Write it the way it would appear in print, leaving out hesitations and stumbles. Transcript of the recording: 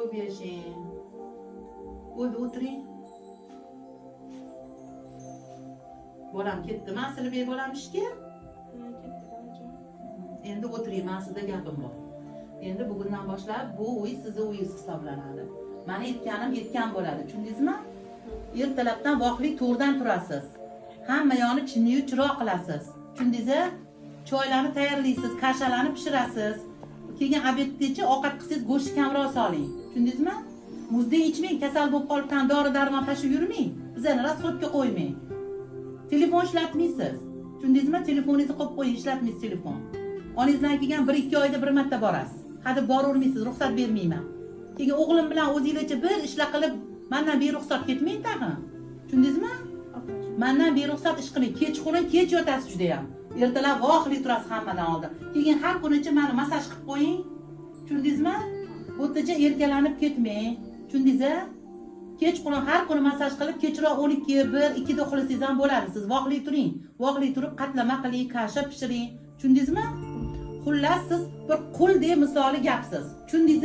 Ko'p yashang. Bo'ldi, o'tiring. Bolam ketdimi, Asilbek bolam ishga? Ha, ketdi xolajon. Endi o'tiring, man sizda gapim bor. Endi bugundan boshlab bu uy sizni uyingiz hisoblanadi. Mani aytganim yetgan bo'ladi, tushundingizmi? Ertalabdan voqli 4dan turasiz. Hamma yoqni chinniyu chiroq qilasiz. Tushundingiz? Choylarni tayyorlaysiz, kashalarni pishirasiz. Keyin obedgacha ovqat qilsangiz go'sht kamroq soling. Tushundingizmi? Muzdek ichmang, kasal bo'lib qolib tan dori darmon tashib yurmang. Bizani rasxodga qo'ymang. Telefon ishlatmaysiz. Tushundingizmi? Telefoningizni qo'yib qo'ying, ishlatmaysiz telefon. Onangizdan kelgan 1-2 oyda bir marta borasiz. Hadeb boravermaysiz, ruxsat bermayman. Keyin o'g'lim bilan o'zinglarcha bir ishlar qilib, mandan beruxsat ketmang tag'in. Tushundingizmi? Opajon. Mandan beruxsat ish qilmang. Kechqurun kech yotasiz judayam. Ertalab vohli turasiz hammadan oldin. Keyin har kunicha mani massaj qilib qo'ying. Tushundingizmi? Bu yerdacha erkalanib ketmang. Tushundingiz? Kechqurun har kuni massaj qilib, kechroq 12, 1, 2 da uxlasangiz ham bo'ladi. Siz vohli turing. Vohli turib qatlama qiling, kasha pishiring. Tushundingizmi? Xullas, siz bir quldek misoli gapsiz. Tushundingiz?